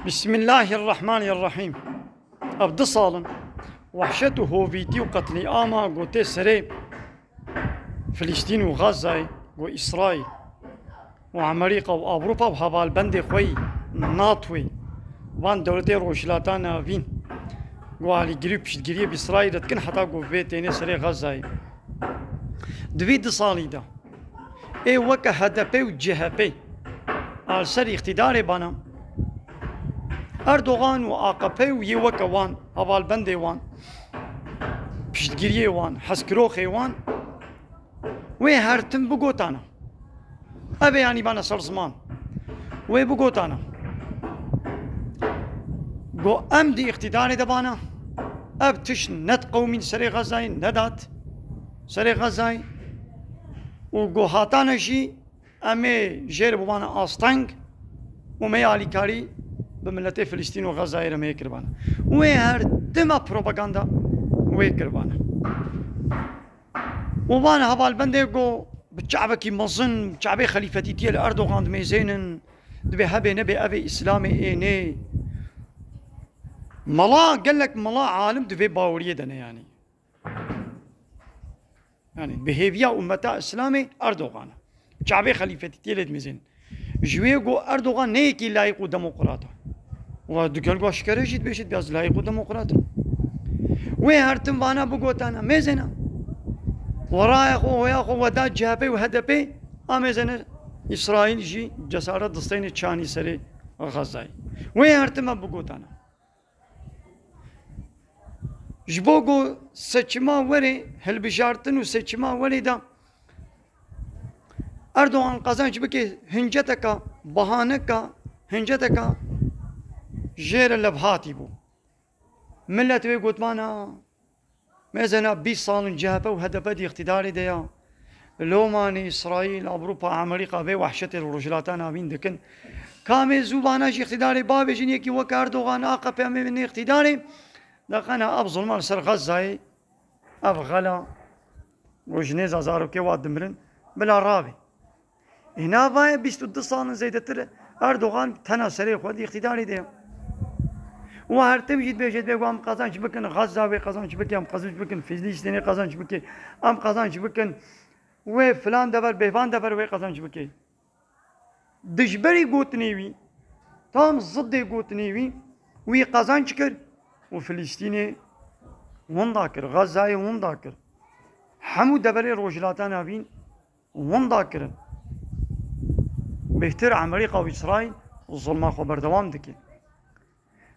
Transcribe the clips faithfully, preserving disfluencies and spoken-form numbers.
Bismillahirrahmanirrahîm. Ev du sal in wehşet û hovîtî û qetlîama ku tê serê Filistîn û Xezayê, ku Îsraîl û Amerîka û Ewropa û hevalbendê xwe yî NATOyê, van dewletê Rojhilata Navîn, ku alîgirî û piştgiriyê bi Îsraîl re dikin heta ku vê têne serê Xezayê. Di vî du salî de ê weke H D P û C H P a li ser îqtîdarê bana. Erdogan û A K P û yê weke wan, hevalbendê wan, piştgiriyê wan, hezkiroxê wan, wê her tim bigotana. Ev ê anîbana ser ziman. Wê bigotana. Go em di îqtîdarê de bana. Ev tişt net qewimîn serê Xezayê, nedat serê Xezayê. Û go hatane jî em ê jê re bibana asteng û me alîkarî bi miletê Filistîn û Xezayê re me kiribana. Wê her dima propaganda wê kiribana. Û van hevalbendê ku bi çavekî mezin, çavê xelîfetîtiyê li Erdogan dimêzênin, dibê hebê nebê ev ê Îslamê ê nê. Mela, gelek mela alim di vê baweriyê de ne yanî. Yanî bi hêviya ummeta Îslamê Erdogan e. Çavê xelîfetîtiyê lê dimêzin. Ji wê ku Erdogan ne yekî layîq û demokrat e. Wa digel ku eşkere jî dibêjit, biraz layîq û demokrat e. Wê her tim vana bigotana, mêzena. Weraya xwe, hoya xwe weda C H P û H D P, amêzene Îsraîl jî cesaret distêne çanî serê Xezayê. Wê her tim ev bigotana. Ji bo ku seçima werê, hilbijartin û seçima werê de Erdogan qazanç bike, hinceteka, bahaneka, hinceteka jê re levhatî bû. Millet wê gotmana, mêzena bîst sal in C H P û H D P di îqtîdarê de ya. Lomanê Îsraîl, Ewropa, Amerîka vê wehşetê li Rojhilata Navîn dikin. Ka em ê zû vana jî îqtîdarê bavêjin, yekî wek Erdogan, A K P em ê bin îqtîdarê. De qena ev zulma li ser Xezayê, ev xela, ku ji nêza zarokê wa dimirin, bila ravê. Ê navayê bîst û du sal in zêdetir Erdogan tena serê xwe di îqtîdarê de ye. Û her tim jî dibêje, dibê ku em qazanç bikin, Xezza wê qazanç bike, em qazanç bikin, Filistînê qazanç bike, em qazanç bikin, wê filan dever, bêvan dever wê qazanç bike. Dijberî gotinê wî, tam zidê gotinê wî, wî qazanç kir û Filistînê winda kir, Xezzayê winda kir. Hemû deverê Rojhilata Navîn winda kirin. Bêhtir Amerîka û Îsraîl zulma xwe berdewam dike.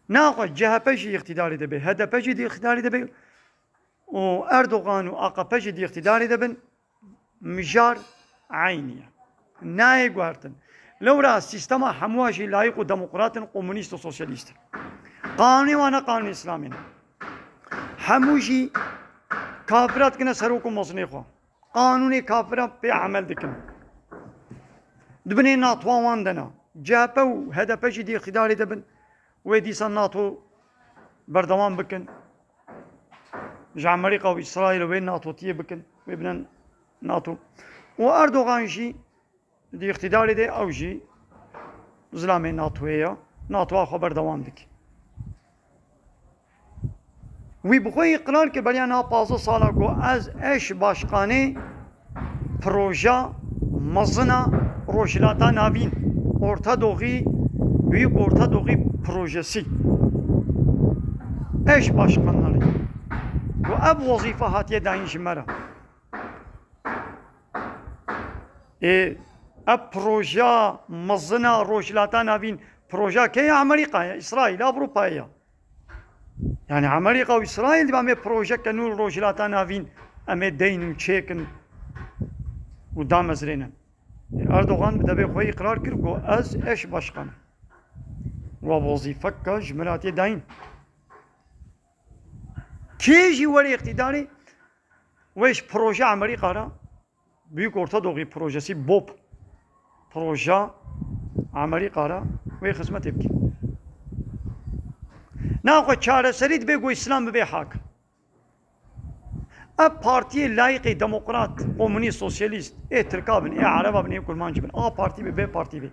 Naxwe C H P jî îqtîdarê de bê, H D P jî di îqtîdarê de bê û Erdogan û A K P jî di îqtîdarê de bin. Mijar eynî ye. Nayê guhertin. Lewra sîstema hemûa jî layîq û demokrat in, komunîst û sosyalîst in. Qanûnê wan ne qanûnê Îslamê ne. Hemû jî kafira dikine serok û mezinê xwe. Qanûnê kafira pê emel dikin. Di binê NATO wan de ne. C H P û H D P jî di îqtîdarê de bin. Wê dîsa NATO berdewam bikin. Ji Amerîka û Îsraîl wê NATOtiyê bikin, wê binin NATO. Û Erdogan jî di îqtîdarê de, ew jî zilamê NATOyê ye. NATOa xwe berdewam dike. Wî bi xwe îqrar kir beriya niha pazdeh sala ku ez eş başkanê proja mezina Rojhilata Navîn, Orta Doğu, Büyük Orta Doğu projesi. Eş başkanları. Ku ev wezîfe hatiye dayîn ji me re. Ê, ev proja mezina Rojhilata Navîn, proja kê ya? Amerîka ya, Îsraîl, Ewropa ya. Yani Amerîka û Îsraîl dibe em ê projeke nû li Rojhilata Navîn em ê deyn û çêkin û damezrênin. Erdogan bi devê xwe îqrar kir ku ez eş başkan im. Wa wezîfeka ji min re hatiye dayîn. Kê jî were îqtîdarê, wê ji proje Amerîka re Büyük Orta Doğu projesi, BOP, proja Amerîka re wê xizmetê bike. Naxwe çareserî dibe ku Îslam bibe hakim. Ev partiyê layîqê demokrat, komunîst, sosyalîst, ê Tirka bin, ê Ereba bin, ê Kurmanc bin, A partî be, B partî be.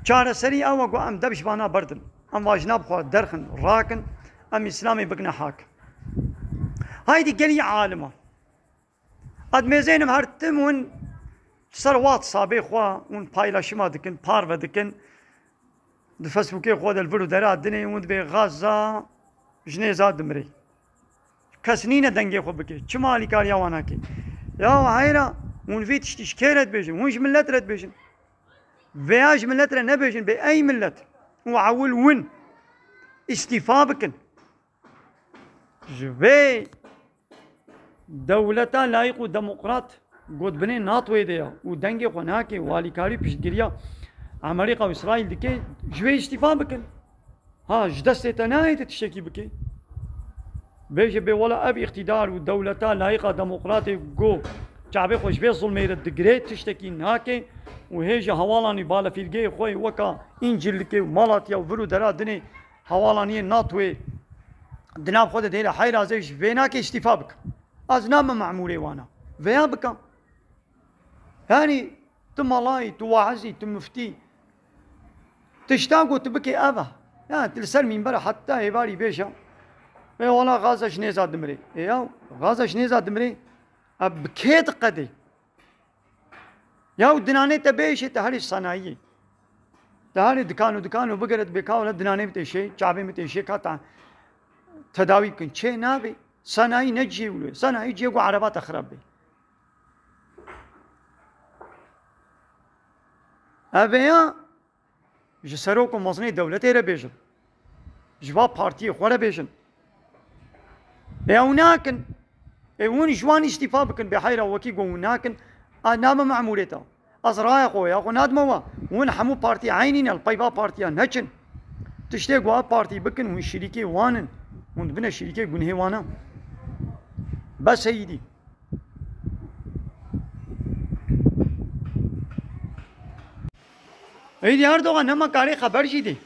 Çareserî ew e ku em dev ji vana berdin. Em va jina bi xwe derxin, rakin, em Îslamê bikine hak. Haydî gelî alima. Ez mêzênim her tim hûn ser WhatsAppê xwe hûn paylaşima dikin, parve dikin. Di Facebookê xwe de li vir û dera dinê hûn dibê Gaza ji nêza dimirê. Kes nîne dengê xwe bike. Çima alîkariya wan nake? Ya heyra, hûn vî tiştî ji kê re dibêjin? Hûn ji milet re dibêjin. Veya ji milet re nebêjin, bê ey milet û ewil win îstîfa bikin. Ji vê dewleta layîq û demokrat ku di binê NATOyê de ya û dengê xwe nake û alîkarî piştgiriya Amerîka û Îsraîl dike, ji wê îstîfa bikin. Ha, ji destê te nayê tu tiştekî bikê. Bêje bê wela ev îqtîdar û dewleta layîqa demokratê ku çavê xwe ji vê zulmê re digirê tiştekî nake û hê ji hewalanî balefîlgeyê xwe yê weka Încirlikê û Malatya û vir û dera dinê hewalaniyê NATOyê di nav xwe de dêre heyra ez ê ji vê nake îstîfa bikim. Ez name memûrê wana. Veya bikim. Yanî tu malayî, tu waizî, tu muftî. Tişta ku tu bikê ev e. Ya tu li ser mînber e heta hêvarî bêje. Ê wala Gaza ji nêza dimirê. Ê ya Gaza ji nêza dimirê. Ev bi kê diqedê? Ya û dinanê te bêşê te herî sanayiyê. Te herî dikan û dikan û bigere dibê ka wala dinanê min têşê, çavê min têşê ka te tedawî bikin. Çê nabê. Sanayî ne cihê wilo ye. Sanayî cihê ku ereba te xirab bê. Ev ya ji serok û mezinê dewletê re bêjin. Ji va partiyê xwe re bêjin. Ê ew nakin. Ê hûn ji wan îstîfa bikin. Bê heyra wekî ku hûn nakin. A name memûrê te. Ez raya xwe ya xwe nadime we. Hûn hemû partî eynî ne, li pey va partiya neçin. Tiştê ku ev partî bikin, hûn şirîkê wan in. Hûn dibine şirîkê gunhê wan e. Bes heyîdî. Êdî Erdogan nema karê xeber jî dê.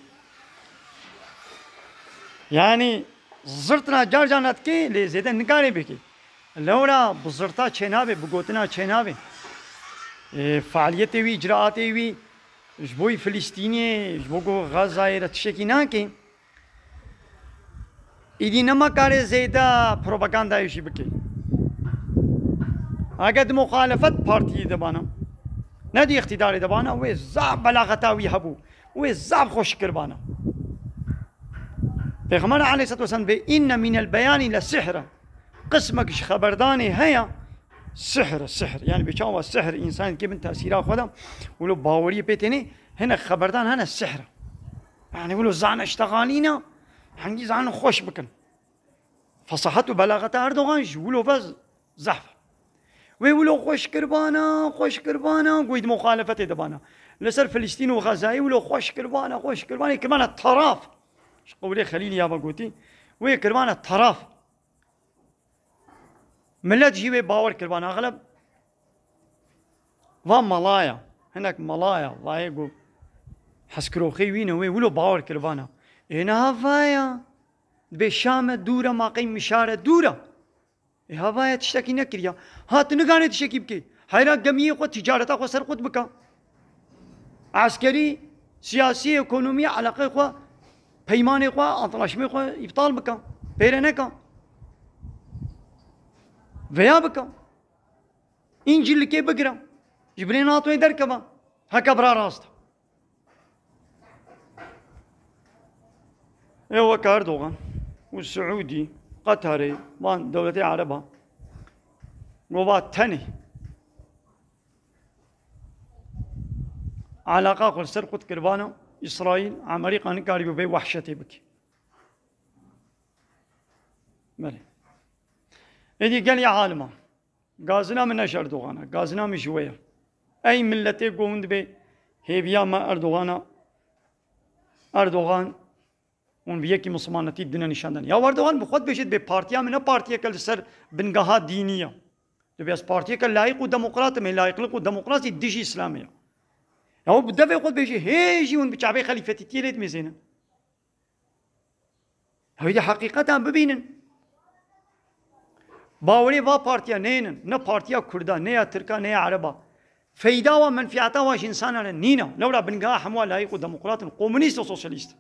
Yanî zirtina car car nadikê, lê zêde nikarê bikê. Lewra bi zirta çênabê, bi gotina çênabê. Ê, faaliyetê wî, icraatê wî ji bo Filistînê, ji bo Gazayê re tiştekî nake. Îdî nema karê zêde propagandayê jî bike. Eger di muxalefet partiyê de bana, ne di îqtîdarê de bana, wê zaf belaxeta wî hebû. Wê zaf xweş kir bana. Pêxember aleyhisselatu vesselam vê inne minel beyanî le sihre. Qismek ji xeberdanê heye, sihr, sihr. Yani bi çawa sihr, însanê dike bin tesîra xwe de, wilo baweriyê pê tênê, hinek xeberdan hene sihr. Yani wilo zane iştexalîne, hengî zanin xweş bikin. Fesahet û belaxeta Erdogan ji wilo ve zehf. Wê wilo xweş kirbana, xweş kirbana, goyî di muxalefetê de bana. Li ser Filistîn û Xezayê wilo xweş kirbana, xweş kirbana, kirbana taraf. Ji qewlê Xelîlî ya ve gotî, wê kirbana taraf. Milet jî wê bawer kirbana. Axileb va malaya, hinek malaya, vayê ku hezkiroxê wî ne, wê wilo bawer kirbana. Ê niha vaya, dibê Şam e dûr e, ma qey Mişar e dûr e. Ê ha vaya tiştekî nekiriya. Ha tu niganê tiştekî bikê. Heyra gemiyê xwe, ticareta xwe ser xwe bika. Eskerî, siyasî, ekonomî, eleqeyê xwe, peymanê xwe, antlaşmê xwe îptal bika. Pêre neka. Veya bika. Încîlikê bigire. Ji binê NATOyê derkeve. Heke bira rast. Ê weke Erdogan û Siûdî, Qeterê, van dewletê Ereba, gova tenê alaqa xwe li ser qut kirvana Îsraîl, Amerîka nikarîbû vê wehşetê bike. Belê. Êdî gelî alima. Gazina min ne ji Erdogan e, gazina min ji we ye. Ey miletê ku hûn dibê hêviya me Erdogan e, Erdogan hûn bi yekî misilmanetî dine nîşan dan. Ya Erdogan bi xwe dibêje dibê partiya min ne partiyeke li ser bingeha dînî ye. Dibê ez partiyeke layîq û demokrat im, ê layîqlik û demokrasî dijî Îslamê ye. Ya hûn bi devê xwe dibêje hê jî hûn bi çavê xelîfetîtiyê lê dimêzênin. Hewî de heqîqetan bibînin. Bawerê va partiya neynin, ne partiya Kurda, ne ya Tirka, ne ya Ereba. Feyda wa, menfiyata wa ji însana re nîne. Lewra bingeha hemû layîq û demokrat in, komunîst û sosyalîst.